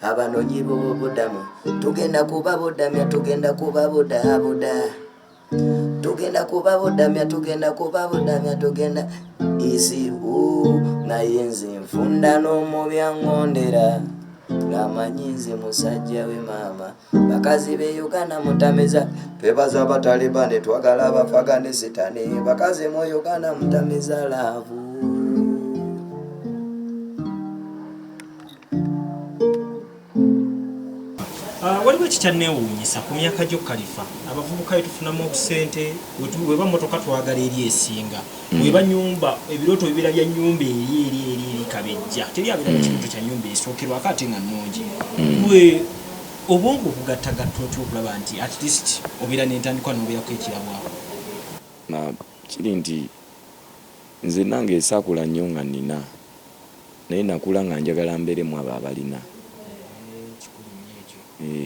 Abanonyi b'obubudamu tugenda kubabudamya, tugenda kubabudabuda, tugenda kubabudamya, tugenda kubabudamya, tugenda isiu. Naye nze nfunda n'omubi aŋŋondera ng'amanyi nze musajja we maama. Bakazi be Uganda mutamiza, twebaza abatalibani, twagala abafaganisitani. Bakazi mu Uganda mutamiza love. Waliwo ekikyanneewuunyisa ku myaka gyo Kalifa. Abavubuka betufunamu obusente, weba motoka twagala eri esinga, weba nyumba ebirooto bibeera bya nyumba eri eri eri eri kabejja, teri abeera na kirooto kya nyumba esookerwako ate nga nnungi. Gwe obwongo obugattagatta otya okulaba nti at least obeera n'entandikwa n'obeerako ekirabwako? Na kiri nti nze nange saakula nnyo nga nnina, naye nakula nga njagala mbeeremu abo abalina.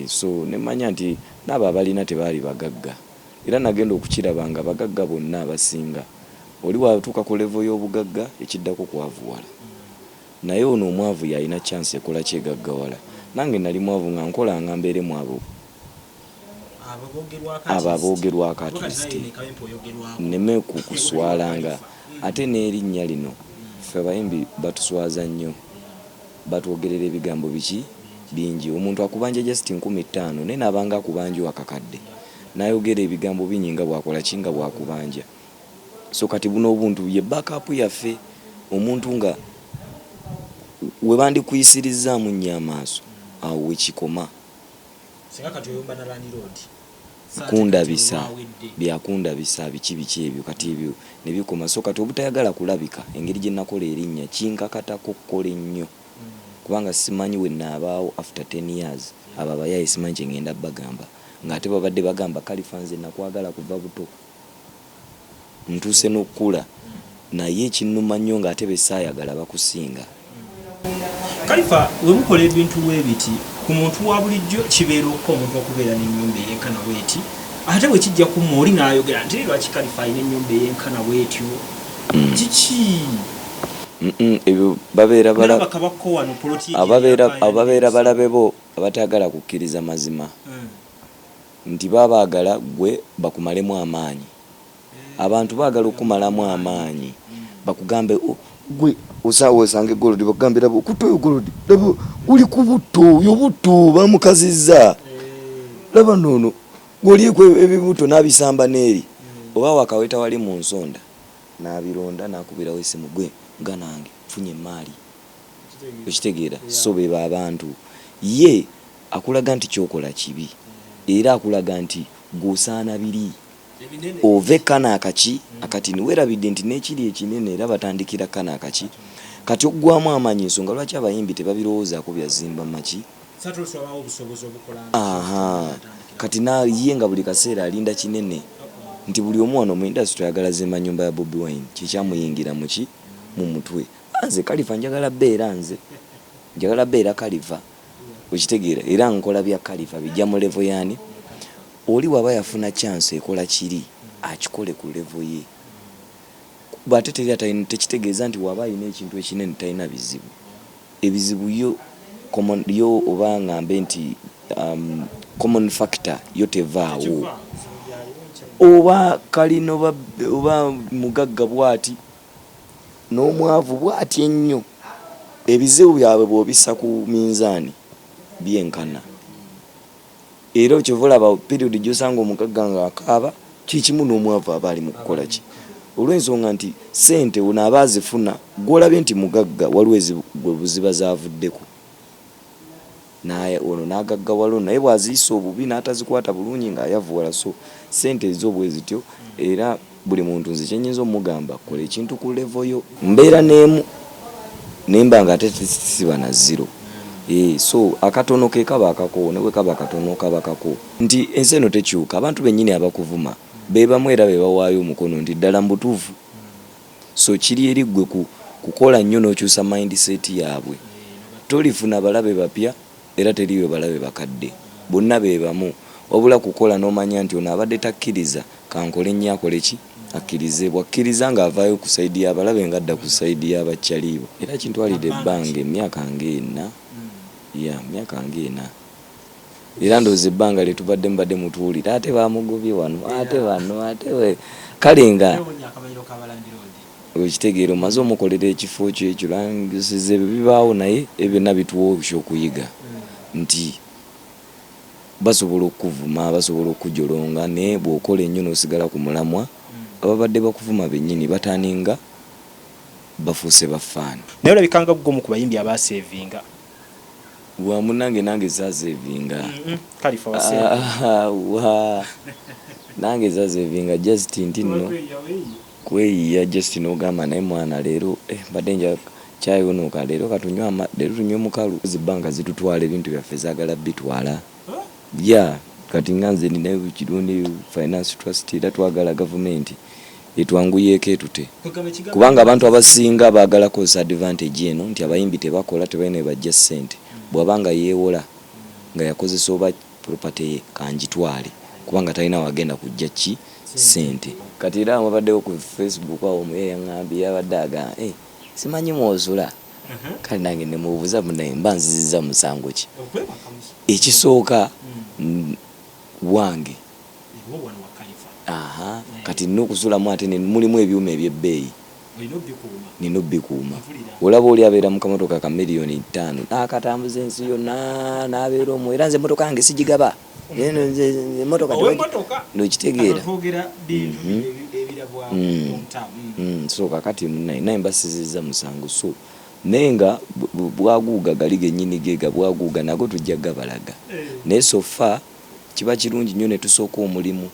So ne mmanya nti n'abo abalina tebaali bagagga. Era nagenda okukiraba nga abagagga bonna abasinga oli bw'atuuka ku level y'obugagga ekiddako kwavuwala. Naye ono omwavu y'alina chance ekola ki egaggawala. Nange nali mwavu nga nkola nga mbeeremu abo abo aboogerwako at least nneme kuswalanga. Ate n'erinnya lino ffe abayimbi batuswaza nnyo. Batwogerera ebigambo biki bingi. Omuntu akubanja just 5000 naye naabanga akubanja akakadde n'ayogera ebigambo bingi nga bw'akola ki nga bw'akubanja. So kati buno obuntu ye backup yaffe, omuntu nga we bandikuyisirizzaamu nnyo amaaso awo we kikoma. Singa kati oyomba na landlord. Kundabisa byakundabisa biki biki ebyo kati ebyo ne bikoma. So kati obutayagala kulabika engeri gye nakola erinnya kinkakatako okukola ennyo kubanga simanyi we naabaawo after 10 years, abo abayaaye simanyi kye ngenda bagamba ng'ate babadde bagamba Kalifa nze nakwagala kuva buto ntuuse n'okukula, naye ekinnuma nnyo ng'ate be saayagala bakusinga. Kalifa, we mukola ebintu weebiti ku muntu wa bulijjo kibeera okuka omuntu okubeera n'ennyumba eyenkana bweti, ate bwe kijja ku mmwe oli n'ayogera nti lwaki Kalifa alina ennyumba eyenkana bwetyo, kiki? Ebyo babeera bala Bakabakko wano poloti ababeera balabe bo abataagala kukkiriza mazima nti baba baagala ggwe bakumalemu amaanyi. Abantu baagala okukumalamu amaanyi bakugambe gwe osaawa osange gold, bakugambe laba okutte oyo gold, laba guli ku butto, oyo butto bamukazizza, laba noono gw'olyeko ebibuto n'abisamba n'eri oba wakaweta wali mu nsonda n'abironda n'akubirawo essimu, gwe nga nange nfunye emmaali. Okitegeera? So bebo abantu ye akulaga nti ky'okola kibi era akulaga nti gw'osaana biri ove kano akaki akatini, weerabidde nti n'ekiri ekinene era batandikira kano akaki kati oggwamu amaanyi. Ensonga lwaki abayimbi tebabirowoozaako byazimba maki, aha, kati na ye nga buli kaseera alinda kinene nti buli omu wano mu industry ayagala zimba nyumba ya Bobi Wine, kyekyamuyingira muki mu mutwe. Nze Kalifa njagala beera, nze njagala beera Kalifa, okitegeera, era nkola bya Kalifa bijja mu level yani. Oli waba yafuna chance ekola kiri akikole ku level ye, ate teri atalina, tekitegeeza nti waba alina ekintu ekinene talina bizibu. Ebizibu yo common yo oba ngambe nti common factor yo tevaawo, oba kalina oba mugagga bwati n'omwavu bwati ennyo, ebizibu byabwe bw'obissa ku minzaani byenkana. Era kyova olaba period gy'osanga omugagga ng'akaaba kyekimu n'omwavu aba ali mu kukola ki, olw'ensonga nti ssente ono aba azifuna gw'olabye nti mugagga waliwo gwe ziba zaavuddeko naye ono n'agaggawala, ono naye bw'aziyisa obubi n'atazikwata bulungi ng'ayavuwala. So ssente ezo bwe zityo, era buli muntu nze kye nnyinza omugamba, kola ekintu ku level yo. Mbeera n'emu ne mba nga ate siba na zero, so akatono ke kaba akako, ne bwe kaba katono kaba kako. Nti ensi eno tekyuka, abantu bennyini abakuvuma be bamu era be bawaayo omukono nti ddala mu butuufu. So kiri eri ggwe ku kukola nnyo n'okyusa mindset yaabwe. Tolifuna balabe bapya era teriiyo balabe bakadde, bonna be bamu, wabula kukola n'omanya nti ono abadde takkiriza kankole nnyo akole ki akkirize. Bw'akkiriza ng'avaayo ku sayidi y'abalabe ng'adda ku sayidi ya baccaliibo. Era kintwalidde ebbanga emyaka ng'ena. Ya, myaka ng'ena. Era ndowooza ebbanga lye tubadde mubadde mutuwulira, ate bamugobye wano, ate bano, ate we. Kale nga okitegeera, omaze omukolera ekifo kyo ekyo, langisiza ebyo bibaawo, naye ebyo byonna bituwa ekyokuyiga nti basobola okukuvuma, basobola okukujolonga, naye bw'okola ennyo n'osigala ku mulamwa, ababadde bakuvuma bennyini bataninga bafuuse ba fan. Naye olabika nga ggwe omu ku bayimbi abaaseevinga. Wa munange, nange sasevinga. Kalifa wasevinga. Wa nange sasevinga, just nti nno kweyiya, just n'ogamba naye mwana leero mbadde nja kyayonoka leero, katunywe ama leero tunywe mukalu. Zi banka zitutwala ebintu byaffe, zaagala bitwala ya. Kati nga nze nina Kirundi Finance Trust, era twagala gavumenti etwanguyeeko etute, kubanga abantu abasinga baagala kozesa advantage eno nti abayimbi tebakola, tebalina we bajja ssente. Bw'aba nga yeewola nga yakozesa oba property ye, kanjitwale, kubanga talina wagenda kujja ki ssente. Kati era wabaddewo ku Facebook awo omuye yaŋŋambye, yabadde agamba, eh, simanyi mwosula. Kale nange nemubuuza, munaye mba nzizizza musango ki? Ekisooka wange. Aha, kati nina okusulamu, ate mulimu ebyuma ebyebbeeyi, nina obbikuuma. Olaba oli abeera mu kamotoka ka miliyoni 5 n'akatambuza ensi yonna n'abeera omwo, era nze emotoka yange sigigaba. Eno nze emotoka nokitegeera. So kakati munaye naye mbasizizza musango, so naye nga bwaguuga gali gennyini geega bwaguuga nago tujja gabalaga. Naye so far kiba kirungi nnyo ne tusooka omulimu,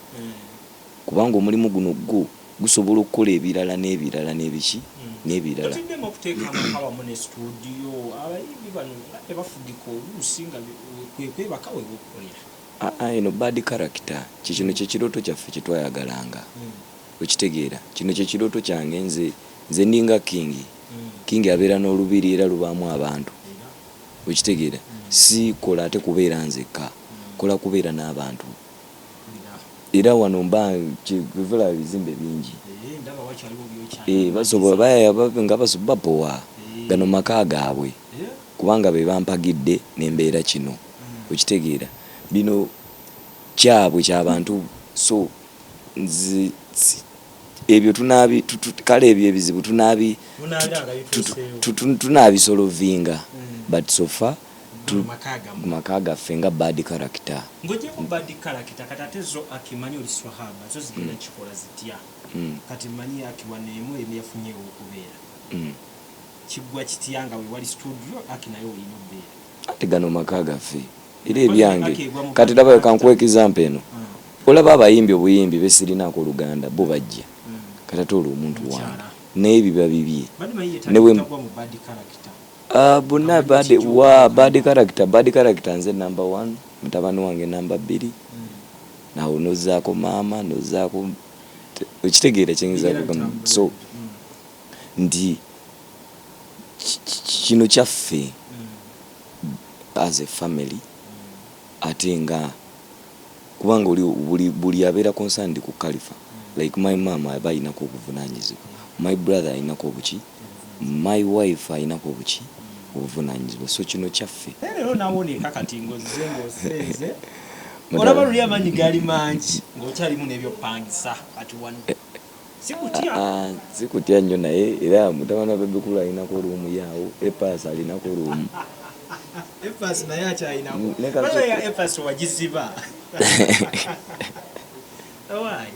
kubanga omulimu guno gwo gusobola okukola ebirala n'ebirala n'ebiki n'ebirala. Totiddemu okuteeka amaka wamu ne studio? Abayimbi bano nga tebafugika oluusi, nga kwe kwebaka we bokukolera. Aa, eno Bad Character kikino kyekirooto kyaffe kyetwayagalanga, okitegeera? Kino kyekirooto kyange. Nze ndinga king. King abeera n'olubiri era lubaamu abantu, okitegeera? Si kola ate kubeera nzekka, kola kubeera n'abantu. Era wano mba kivula ebizimbe bingi. Basobola nga bapowa gano maka gaabwe, kubanga be bampagidde n'embeera kino, okitegeera? Bino kyabwe kyabantu, so nze ebyo tunabi kale ebyo ebizibu tunabi tunabisolovinga, but so far maka gaffe nga Bad Character. Ng'ogyeko Bad Character, kati ate zo akimanyi oli swahaba, zo zigenda kikola zitya? Kati manyi aki wano emu emu yafunyeewo okubeera, kiggwa kitya nga wewali studio, aki naye olina obeera? Ate gano maka gaffe era ebyange. Kati laba, kankuwa example eno. Olaba abayimbi obuyimbi besirinaako oluganda, bo bajja kati ate olwo omuntu wange naye biba bibye. Bonna wa Bad Character, Bad Character nze number one, mutabani wange number 2, nawe nozaako maama, nozaako, okitegeera kyenyinza kugamba? So nti kino kyaffe as a family, ate nga kubanga oli buli abeera concerned ku Kalifa, like my mom aba ayinako obuvunanyizibwa, my brother ayinako obuki, my wife ayinako obuki, obuvunanyizibwa. So kino kyaffe. Naye leero nawoneka kati ng'ozze ng'oseeze, olaba luli amaanyi gaali mangi ng'okyalimu n'ebyopangisa, kati wano sikutya? Ah, sikutya nnyo, naye era mutabani wa Bebe Cool alinako room yaawo, Epas alinako room. Epas naye akyalinako? Ya Epas wagiziba. Owaayi,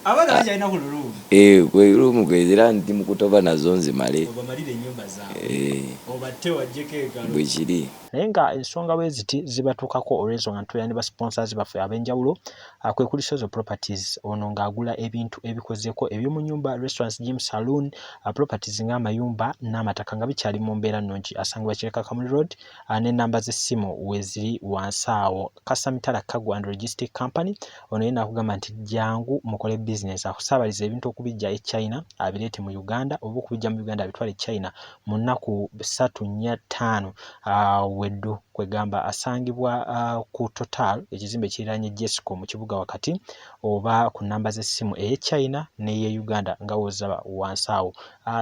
abaana bakyalina ku luluumu? Eh, kwe room kwe, era ndi mukutoba nazo nzimale. Obamalire ennyumba zaabwe, obatte wajjeko egalo. Bwe kiri. Naye nga ensonga bwe ziti zibatuukako olw'ensonga nti tubeera ne ba sponsors baffe ab'enjawulo, kwe kuli Sozo Properties. Ono ng'agula ebintu ebikozeeko eby'omu nnyumba, restaurants, gym, saloon, properties ng'amayumba n'amataka nga bikyali mu mbeera nnungi. Asangibwa Kireka Kamuli Road, n'ennamba z'essimu weeziri wansi awo. Kasamitala Cargo and Logistic Company, ono ye naakugamba nti jangu mukole business. bizinensi akusaabaliza ebintu okubijja e China abireete mu Uganda oba okubijja mu Uganda abitwale e China mu nnaku ssatu nnya ttaano weddu kwegamba asangibwa ku Total ekizimbe ekiriraanye Jesco mu kibuga wakati oba ku nnamba z'essimu ey'e China n'eye Uganda nga w'ozaba wansi awo.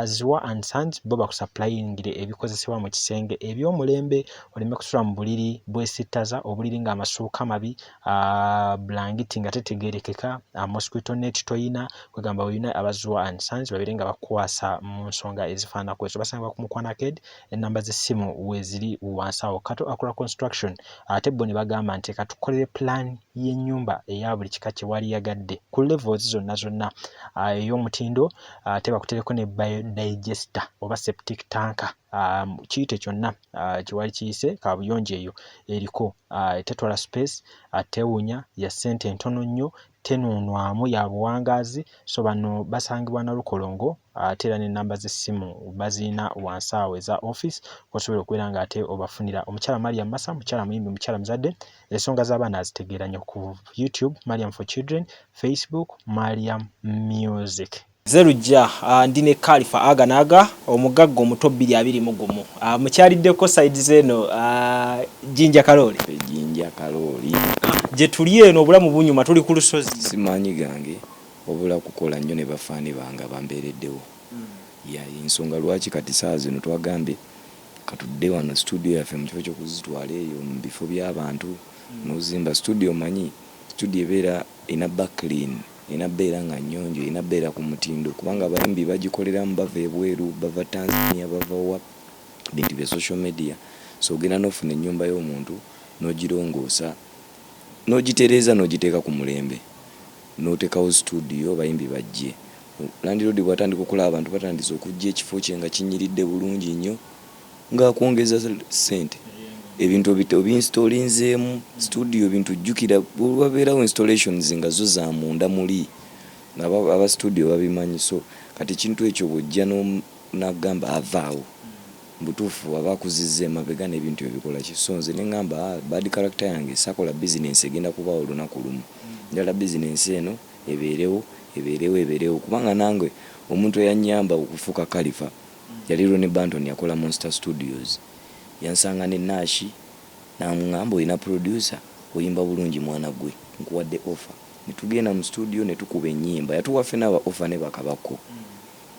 Ziwa and Sons bo bakusapulayingire ebikozesebwa mu kisenge eby'omulembe oleme kusula mu buliri bwesittaza, obuliri ng'amasuuka mabi, bulangiti nga tetegeerekeka, mosquito net toyina, kwegamba olina aba Ziwa and Sons babeere nga bakukwasa mu nsonga ezifaananako ezo. Basangibwa ku Mukwano Arcade, ennamba z'essimu weeziri wansi awo. Kato Akura Construction ate bo ne bagamba nti katukolere plan y'ennyumba eya buli kika kye waliyagadde ku levels zonna zonna ey'omutindo ate bakutereko ne biodigester oba septic tank kiyite kyonna kyewali kiyise kabuyonjo eyo eriko tetwala space tewunya ya ssente ntono nnyo tenuunwamu ya buwangaazi so bano basangibwa Nalukolongo ate era n'ennamba z'essimu bazirina wansi awo eza office osobola okubeera nga ate obafunira. Omukyala Mariam Massa mukyala muyimbi mukyala muzadde ensonga z'abaana azitegeera nnyo ku YouTube Mariam for Children, Facebook Mariam Music. Nze Lujja ndi ne Kalifa aga n'aga omugagga omuto 2021 mukyaliddeko side z'eno Jinja Kalooli. Jinja Kalooli. Gye tuli eno obulamu bunyuma tuli ku lusozi. Simaanyi gange wabula kukola nnyo ne bafaani bange abambeereddewo. Ya ensonga lwaki kati ssaawa zino twagambye katudde wano studio yaffe mu kifo ky'okuzitwala eyo mu bifo by'abantu n'ozimba studio. Omanyi studio ebeera erina ba clean, erina bbeera nga nnyonjo, erina bbeera ku mutindo kubanga abayimbi bagikoleramu bava ebweru, bava Tanzania, bava wa, bintu bya social media. So ogenda n'ofuna ennyumba y'omuntu n'ogirongoosa n'ogitereeza n'ogiteeka ku mulembe n'oteekawo studio abayimbi bajje. Landiroodi bw'atandika okulaba abantu batandise okujja ekifo kye nga kinyiridde bulungi nnyo ng'akwongeza ssente. Ebintu obinstallinzeemu studio bintu jjukira wabeerawo installations nga zo za munda muli aba studio babimanyi. So kati ekintu ekyo bw'ojja n'agamba avaawo mubutuufu aba akuzizza emabega n'ebintu ebikola ki. So nze ne ŋŋamba bad character yange sakola bizinensi egenda kubaawo olunaku lumu, njagala bizinensi eno ebeerewo ebeerewo ebeerewo kubanga nange omuntu eyannyamba okufuuka Kalifa yali Ronnie Banton yakola Monster Studios. Yansanga ne Nash n'aŋŋamba olina producer oyimba bulungi mwana gwe nkuwadde offer. Ne tugenda mu studio ne tukuba ennyimba yatuwa ffenna aba offer ne bakabako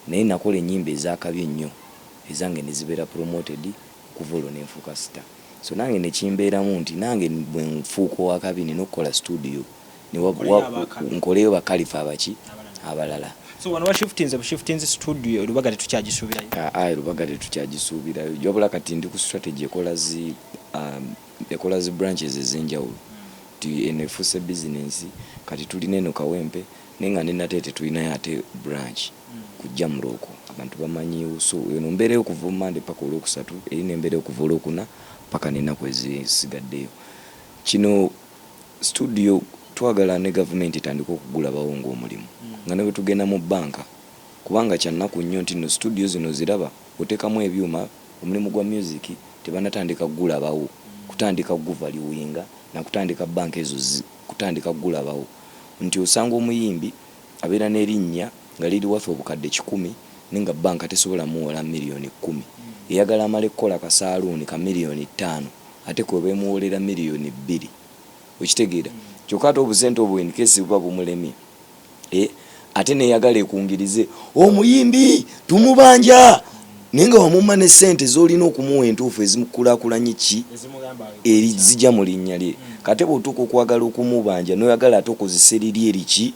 naye nakola ennyimba ez'akabi ennyo ezange ne zibeera promoted okuva olwo ne nfuuka star. So nange ne kimbeeramu nti nange bwe nfuuka ow'akabi nina okukola studio nkoleyo bakalifa abaki abalala. So wano washiftinze bushiftinze studio e Lubaga tetukyagisuubirayo? Aa, e Lubaga tetukyagisuubirayo wabula kati ndi ku strategy ekola zi ekola zi branches ez'enjawulo nti eno efuuse bizinensi kati tulina eno Kawempe naye nga ne Nateete tulinayo ate branch ku Jamrock abantu bamanyiiwo. So eno mbeereyo okuva Monday paka Olwokusatu eri nembeereyo okuva Olwokuna paka n'ennaku ezisigaddeyo. Kino studio twagala ne gavumenti etandike okugulabawo ng'omulimu nga ne bwe tugenda mu bbanka kubanga kya nnaku nnyo nti nno studio zino ziraba oteekamu ebyuma omulimu gwa music tebannatandika kugulabawo kutandika kuguvaluinga na kutandika bbanka ezo kutandika kugulabawo nti osanga omuyimbi abeera n'erinnya nga liri worth obukadde 100 naye nga bbanka tesobola muwola 10 miliyoni eyagala amale kukola kasaaluuni ka 5 miliyoni ate kwe beemuwolera 2 miliyoni okitegeera. Kyokka ate obusente obwo in case buba bumulemye ate neyagala ekungirize omuyimbi tumubanja naye nga wamumma ne ssente z'olina okumuwa entuufu ezimukulaakulanye ki eri zijja mu linnya lye. Kate bw'otuuka okwagala okumubanja n'oyagala ate okozesa eriri eriki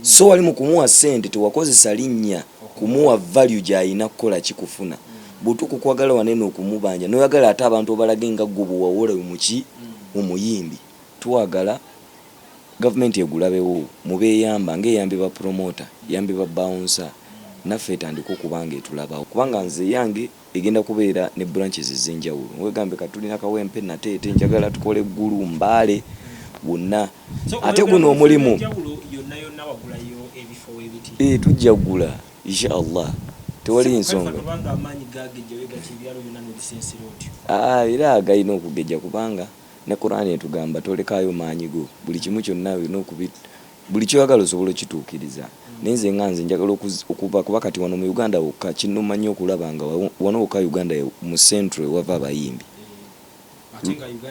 so wali mu kumuwa ssente tewakozesa linnya kumuwa value gy'alina kukola ki kufuna. Bw'otuuka okwagala wanene okumubanja n'oyagala ate abantu obalage nga ggwe bwe wawola muki omuyimbi. Twagala gavumenti egulabewo mubeeyamba ng'eyambye ba promoter, eyambye ba bouncer naffe etandike okuba nga etulabawo kubanga nze yange egenda kubeera ne branches ez'enjawulo. Wegambe kati tulina Kawempe, Nateete, njagala tukole Ggulu, Mbale wonna ate guno omulimu tujja ggula inshallah tewali nsonga. Era galina okugejja kubanga ne Quran etugamba tolekaayo maanyi go buli kimu kyonna olina okubi. Buli kyoyagala osobola okituukiriza. Naye nze nga nze njagala okuva, kuba kati wano mu Uganda wokka kinnuma nnyo okulaba nga wano wokka Uganda mu Central ewava abayimbi.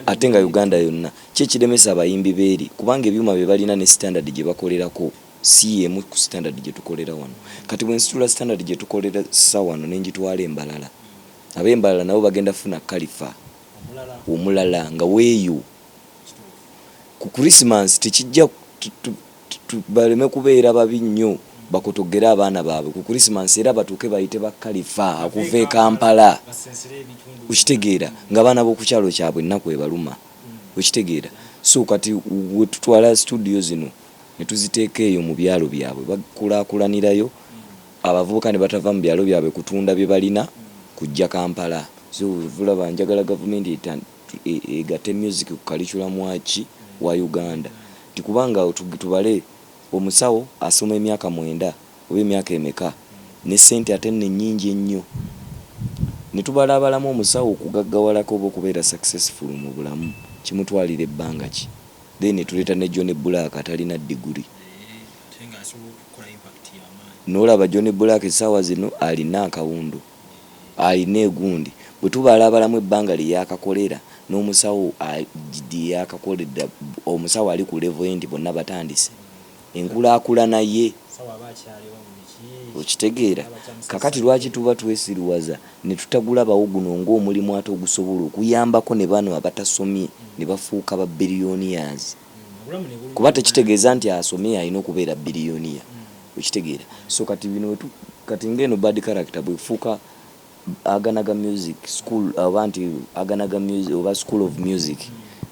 Ate nga Uganda yonna. Ki ekiremesa abayimbi b'eri? Kubanga ebyuma bye balina ne standard gye bakolerako si y'emu ku standard gye tukolera wano. Kati bwe nsitula standard gye tukolesa wano ne ngitwala e Mbarara, ab'e Mbarara nabo bagenda kufuna Kalifa omulala nga w'eyo. Ku Christmas tekijja baleme kubeera babi nnyo bakotoggere abaana baabwe ku Christmas era batuuke bayite ba Kalifa okuva e Kampala, okitegeera, nga abaana b'oku kyalo kyabwe ennaku ebaluma, okitegeera. So kati wetutwala studio zino ne tuziteeka eyo mu byalo byabwe bakulaakulanirayo, abavubuka ne batava mu byalo byabwe kutunda bye balina kujja Kampala. So olaba njagala gavumenti egatte music ku curriculum waki wa Uganda nti kubanga tubale omusawo asoma emyaka 9 oba emyaka emeka ne ssente ate nno ennyingi ennyo ne tubalaabalamu omusawo okugaggawalako oba okubeera successful mu bulamu kimutwalira ebbanga ki? Then ne tuleeta ne John Blaq atalina diguli. N'olaba John Blaq essaawa zino alina akawundu. Alina egundi. Bwe tubalaabalamu ebbanga lye yaakakolera n'omusawo lye yaakakoledda, omusawo ali ku level ye nti bonna batandise enkulaakulana ye. Okitegeera? Kakati lwaki tuba twesiruwaza ne tutagulabawo guno ng'omulimu ate ogusobola okuyambako ne bano abatasomye ne bafuuka ba billionaires? Kuba tekitegeeza nti asomye y'alina okubeera billionaire. Okitegeera? So kati bino wetu kati ng'eno bad character bwefuuka Aganaga music school oba nti Aganaga music oba school of music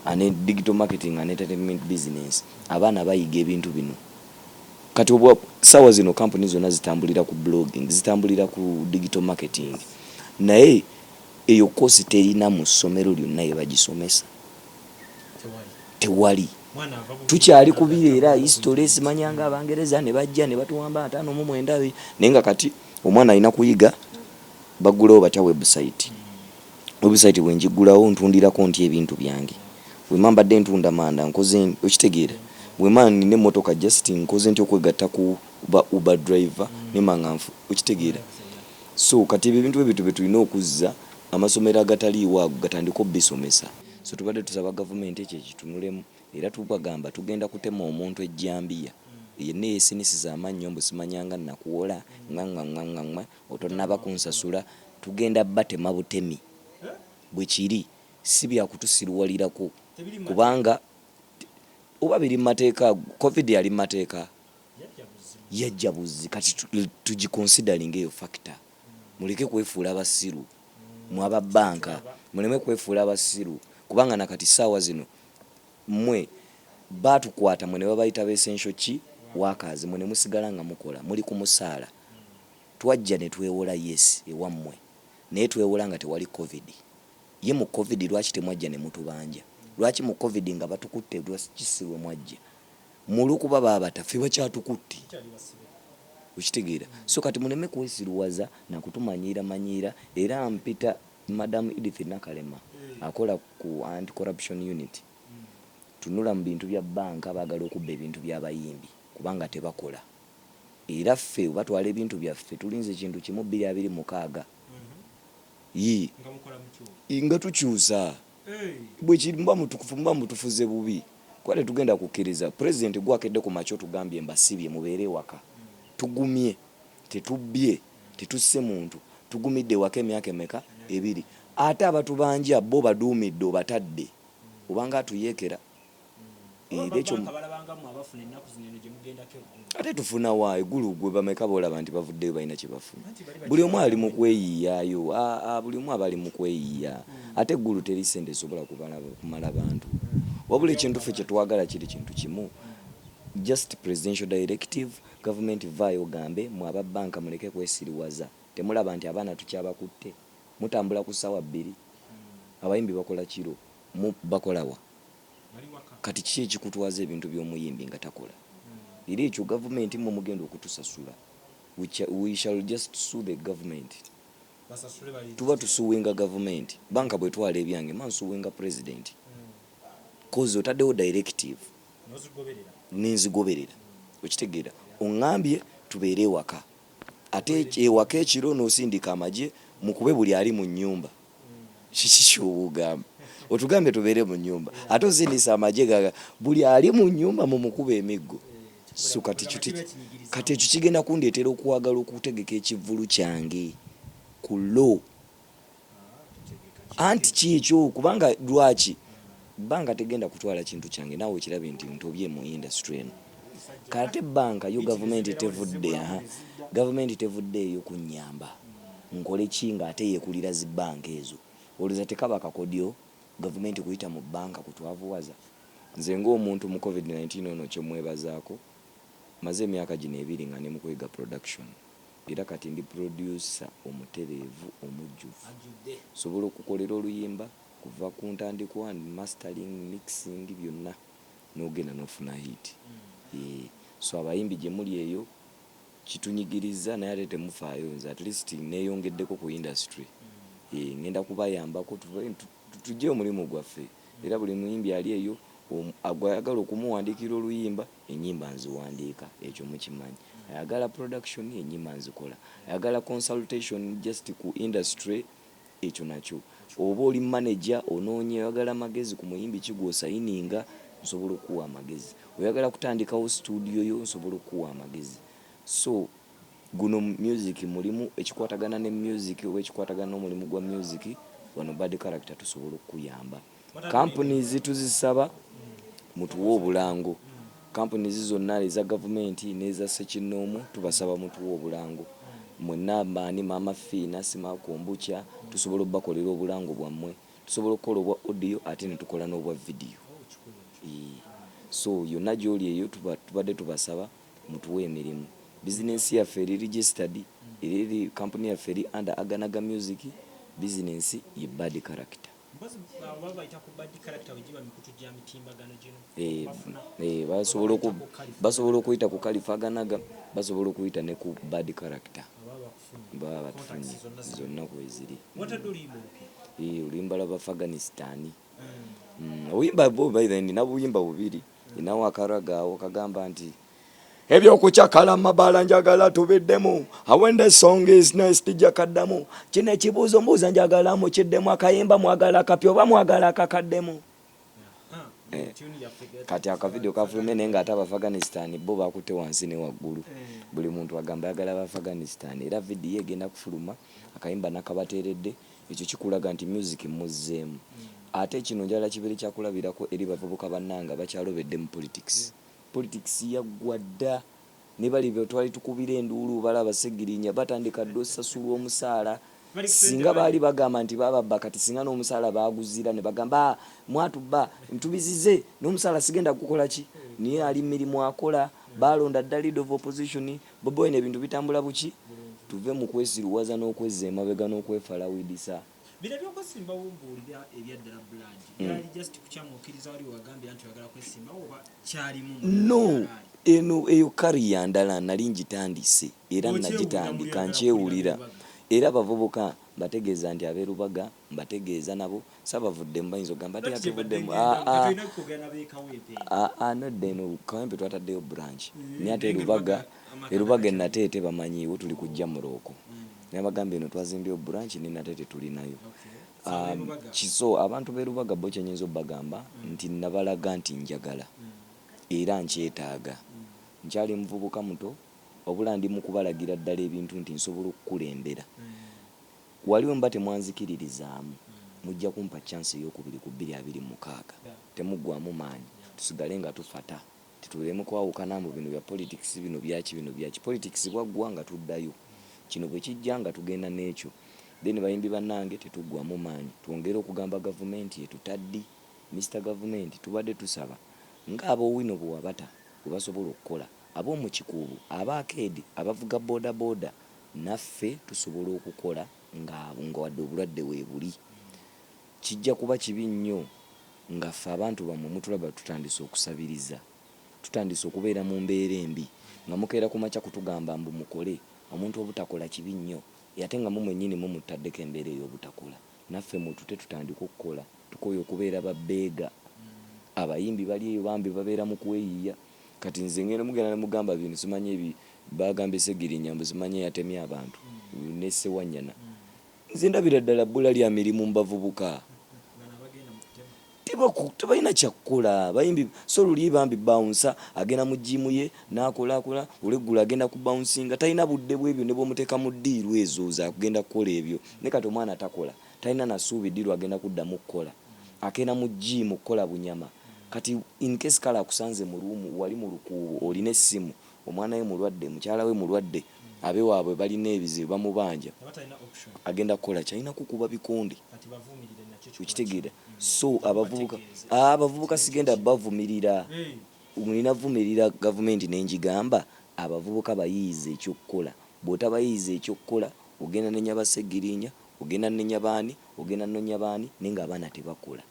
and digital marketing and entertainment business, abaana bayiga ebintu bino. Kati obwa sawa zino kampuni zonna zitambulira ku blogging, zitambulira ku digital marketing, naye eyo course terina mu ssomero lyonna yebagisomesa. Tewali. Tukyali ku biri era history, simanyanga Abangereza ne bajja ne batuwamba 59, naye nga kati omwana alina kuyiga baggulawo batya website. Website bwengiggulawo ntundirako ntya ebintu byange? Bwemba mbadde ntunda manda nkoze, okitegeera? Bwemba nina emmotoka just nkoze ntya okwegatta ku ba Uber driver nemba nga okitegeera? So kati ebyo ebintu bwebityo byetulina okuzza amasomero agataliiwo ago gatandike obisomesa. So tubadde tusaba gavumenti ekyo ekitunulemu era tubagamba tugenda kutema omuntu ejjambiya yenna eyesinisiza amannyo mbu simanyanga nakuwola ngangangangangwa otonnaba kunsasula, tugenda batema butemi. Bwekiri si byakutusiruwalirako kubanga oba biri mu mateeka, Covid yali mu mateeka? Yajja buzzi. Kati tugiconsideringe eyo factor, muleke kwefuula basiru mwe aba banka, muleme kwefuula basiru kubanga nakati ssaawa zino mmwe baatukwata mwe ne babayita ba essential ki workers, mwe ne musigala nga mukola muli ku musaala. Twajja ne twewola, yes, ewammwe, naye twewola nga tewali Covid. Ye mu Covid lwaki temwajja ne mutubanja? Lwaki mu Covid nga batukutte lwaki si lwe mwajja? Mulu kuba baabata ffe bakyatukutte. Okitegeera? So kati muleme kwesiruwaza na kutumanyiira manyiira era mpita Madam Edith Nakalema akola ku anti corruption unit, tunula mu bintu bya banka, baagala okubba ebintu by'abayimbi kubanga tebakola. Era ffe batwala ebintu byaffe, tulinze kintu kimu 2026. Yii. Nga tukyusa. Bwe muba mutufuze bubi kuba tetugenda kukkiriza. Pulezidenti gwakedde ku makya otugambye mbasibye mubeere ewaka. Tugumye, tetubbye, tetusse muntu, tugumidde ewaka emyaka emeka? 2. Ate abatubanja bo baduumidde obatadde obanga atuyeekera. Era ekyo ate tufuna wa egulu? Gwe bameka boolaba nti bavuddeyo balina kye bafuna? Buli omu ali mu kweyiiyaayo, buli omu aba ali mu kweyiiya. Ate eggulu teri ssente zisobola kumala bantu. Wabula ekintu ffe kye twagala kiri kintu kimu, just presidential directive, gavumenti vaayo ogambe mwe aba bbanka muleke kwesiriwaza. Temulaba nti abaana tukyabakutte? Mutambula ku ssaawa 2, abayimbi bakola kiro, bakola wa? Kati kiki ekikutwaza ebintu by'omuyimbi nga takola? Era ekyo gavumenti mmwe mugenda okutusasula. We shall just sue the government. Tuba tusuwinga gavumenti. Banka bwetwala ebyange mba nsuwinga president. Cause otaddewo directive. Nenzigoberera. Okitegeera? Oŋŋambye tubeere ewaka, ate ewaka ekiro n'osindika amagye mukube buli ali mu nnyumba. Kiki kyoba ogamba? Otugambye tubeere mu nnyumba, ate osindisa amagye gaga buli ali mu nnyumba mumukuba emiggo. So kati kati ekyo kigenda kundeetera okwagala okutegeka ekivvulu kyange ku low. Anti kyekyo, kubanga lwaki banka tegenda kutwala kintu kyange? Naawe okirabe nti ntobye mu industry eno. Kate banka yo gavumenti tevudde, aha, gavumenti tevuddeeyo kunnyamba nkole ki ng'ate yeekulira zi banka ezo? Olowooza tekaba kakodyo gavumenti kuyita mu banka kutwavuwaza? Nze ng'omuntu mu Covid-19 ono kyemwebazaako, maze emyaka gino 2 nga ndi mu kuyiga production, era kati ndi producer omutereevu omujjuvu. Nsobola okukolera oluyimba kuva ku ntandikwa, mastering, mixing, byonna, n'ogenda n'ofuna hit. So abayimbi gye muli eyo kitunyigiriza, naye ate temufaayo. Nze at least neeyongeddeko ku industry, ngenda kubayambako tujje omulimu gwaffe. Era buli muyimbi ali eyo gwayagala okumuwandiikira oluyimba, ennyimba nziwandiika, ekyo mukimanyi. Ayagala production, ennyimba nzikola. Ayagala consultation just ku industry, ekyo nakyo. Oba oli manager onoonya, oyagala magezi ku muyimbi ki gw'osayininga, nsobola okukuwa amagezi. Oyagala kutandikawo studio yo, nsobola okukuwa amagezi. So guno music mulimu ekikwatagana ne music oba ekikwatagana n'omulimu gwa music, wano Bad Character tusobola okukuyamba. Companies tuzisaba mutuwe obulango. Companies zonna eza gavumenti n'eza ssekinnoomu, tubasaba mutuwe obulango mwenna. Baani, Maama Fiina, Simakombucha, tusobola obbakolera obulango bwammwe. Tusobola okukola obwa audio ate ne tukola n'obwa video. So yonna gy'oli eyo, tubadde tubasaba mutuwe emirimu. Bizinensi yaffe eri registered, eri kampuni yaffe eri under Aganaga Music. Bizinensi ye Bad Character. Mpozi baba bayita ku Bad Character, wegiba mikutu gya mitimbagano gino bafuna. Basobola basobola okuyita ku Kalifa Aganaga, basobola okuyita ne ku Bad Character. Baba bakufunye. Baba batufunye. Contacts zonna ziri. Zonna kweziri. Watadde oluyimba olupya. Oluyimba lw'Abafaganistan. Obuyimba bwo, by the way, nina buyimba bubiri. Ninawo akaraga awo kagamba nti ebyokukyakala amabala njagala tubiddemu. When the song is nice, tijja kaddamu. Kino ekibuuzo mbuuza, njagala mukiddemu. Akayimba mwagala akapya oba mwagala akakaddemu? Tune yaffe. Kati akavidiyo kafulumye, naye ng'ate Abaafghanistan bo bakutte wansi ne waggulu. Buli muntu agamba ayagala Abaafghanistan, era vidiyo egenda kufuluma, akayimba nakabateeredde. Ekyo kikulaga nti music muzzeemu. Ate kino njagala kibeere kyakulabirako eri bavubuka bannange abakyalobedde mu politics. Politics yaggwa dda. Ne bali be twali tukubira enduulu, balaba Segirinya batandika dda osasulwa omusaala. Bali singa baali bagamba nti bababba, kati singa n'omusaala baguzira ne bagamba, "Ah, mwatubba, ntubizize n'omusaala sigenda kukola ki." Naye ali mirimu akola, balonda dda leader of opposition Bobi Wine, ebintu bitambula buki. Tuve mu kwesiruwaza n'okwezza emabega n'okwefalawidisa. Bino ebyokwesimbawo mbuulira, ebyaddala blood byali just kukyamuukiriza wali wagambira nti oyagala kwesimbawo oba kyalimu? No, eno eyo career ndala nali ngitandise era. Okyewulira Nagitandika. muli Nkyewulira. oyagala kuwulira. Era abavubuka mbategeeza nti ab'erubaga mbategeeza nabo sabavuddemu, bayinza okugamba nti atuvuddemu. Tulina kwogera n'ab'ekawempe. Nodda eno Kawempe twataddeyo branch, naye ate Naye nga erubaga amaka erubaga gakyali. Enateete bamanyiiwo, tuli kujja murooko. Nabagambye eno twazimbyewo branch, ne Nateete tulinayo. So ab'erubaga. Kiso abantu b'erubaga bo kyenyinza obbagamba nti nabalaga nti njagala era nkyetaaga. Nkyali muvubuka muto, wabula ndi mu kubalagira ddala ebintu nti nsobola okukulembera. Waliwo mba temwanzikiririzaamu, mujja kumpa chance eyokubiri ku 2026. Temuggwamu maanyi, tusigale nga tufata, tetuleme kwawukana mu bino bya politics. Bino byaki? Bino byaki? Politics bwaggwa nga tuddayo, kino bwe kijja nga tugenda n'ekyo. Then bayimbi bannange, tetuggwamu maanyi, twongere okugamba gavumenti etutaddi. Mr Gavumenti, tubadde tusaba ng'ab'Owino bwe wabata bwe basobola okukola, ab'omu Kikuubo, abaakeedi, abavuga boda boda, naffe tusobola okukola nga wadde obulwadde weebuli. Kijja kuba kibi nnyo nga ffe abantu bammwe mutulaba tutandise okusabiriza, tutandise okubeera mu mbeera embi, nga mukeera ku makya kutugamba mbu mukole. Omuntu obutakola kibi nnyo, ate nga mu mwennyini mumutaddeko embeera ey'obutakola. Naffe mutute tutandike okukola, tukooye okubeera babbeega. Abayimbi bali eyo bambi babeera mu kweyiiya. Kati nze ngenda mugenda nemugamba bino simanyi ebi bagambye Segirinya mbu simanyi yatemye abantu ne Sewanyana. Nze ndabira ddala bbula lya mirimu mu bavubuka. Tebalina kyakukola bayimbi so luli bambi bouncer agenda mu gym ye nakola akola olweggulo agenda ku bouncinga talina budde bwebyo ne bwomuteeka mu ddiiru ezo zakugenda kukola ebyo ne kati omwana takola talina na ssuubi ddi lwagenda kuddamu kukola akeera mu gym kukola bunyama kati in case kale akusanze mu room wali mu lukuubo olina essimu omwana we mulwadde mukyala we mulwadde abewaabwe balina ebizibu bamubanja agenda kukola ki alina kukuba bikonde okitegeera so abavubuka abavubuka sigenda bavumirira nina vumirira gavumenti nenjigamba abavubuka bayiize ekyokukola bwotabayiiza ekyokukola ogenda nenya basegirinya ogenda nenya baani ogenda nonya baani naye nga abaana tebakola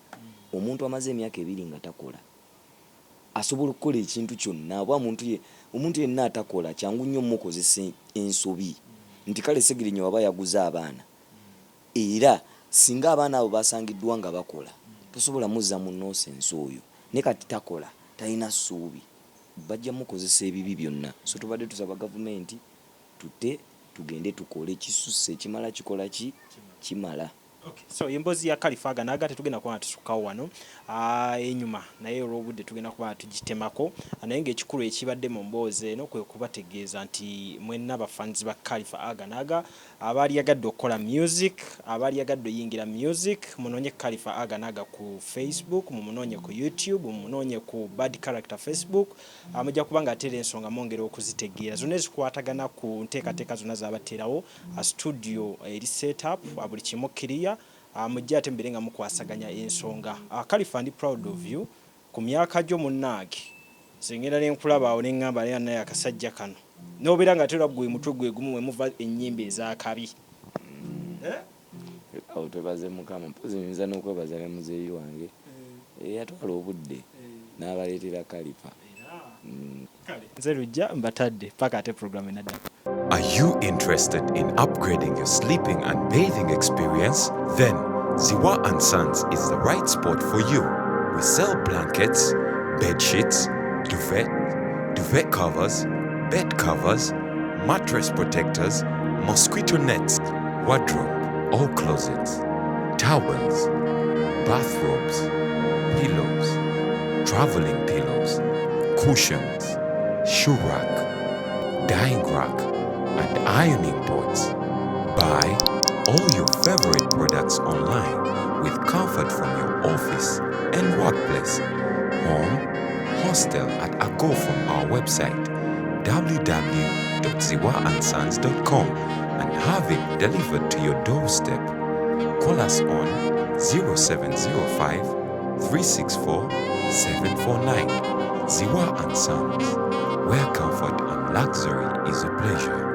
omuntu amaze emyaka ebiri nga takola asobola okukola ekintu kyonna oba omuntu ye omuntu yenna atakola kyangu nnyo omukozesa ensobi nti kale Segirinya waba yaguze abaana era singa abaana abo basangiddwa nga bakola tosobola muzza mu nonsense oyo naye kati takola talina ssuubi bajja mukozesa ebibi byonna so tubadde tusaba gavumenti tute tugende tukole kisusse ekimala kikola ki kimala. Okay, so emboozi ya Kalifa Aganaga tetugenda kuba nga tusukkawo wano enyuma, naye olw'obudde tugenda kuba nga tugitemako, naye ng'ekikulu ekibadde mu mboozi eno kwe kubategeeza nti mwenna bafans ba Kalifa Aganaga abaaliyagadde okukola music, abaaliyagadde oyingira music, munoonye Kalifa Aganaga ku Facebook, mumunoonye ku YouTube, mumunoonye ku Bad Character Facebook, mujja kuba nga ate era ensonga mwongera okuzitegeera zonna ezikwatagana ku nteekateeka zonna z'abateerawo. Studio eri set up buli kimu clear, mujje ate mubeere nga mukwasaganya ensonga. Kalifa ndi proud of you ku myaka gyo munnange. Nze ngenda ne nkulaba awo ne ngamba naye naye akasajja kano n'obeera nga ate era gwe mutwe gwe gumu mwe muva ennyimba ez'akabi. Eh? Awo twebaze Mukama mpozi nyinza n'okwebaza ne muzeeyi wange eyatwala obudde n'abaleetera Kalifa. Kale nze Lujja mbatadde paka ate program enaddako. Are you interested in upgrading your sleeping and bathing experience? Then Ziwa and Sons is the right spot for you. We sell blankets, bed sheets, duvet, duvet covers, bed covers, mattress protectors, mosquito nets, wardrobe or closets, towels, bathrobes, pillows, traveling pillows, cushions, shoe rack, dyeing rack, and ironing boards. Buy all your favorite products online with comfort from your office and workplace, home, hostel at a go from our website www.ziwaandsons.com and have it delivered to your doorstep. Call us on 0705 364 749. Ziwa and Sons, where comfort and luxury is a pleasure.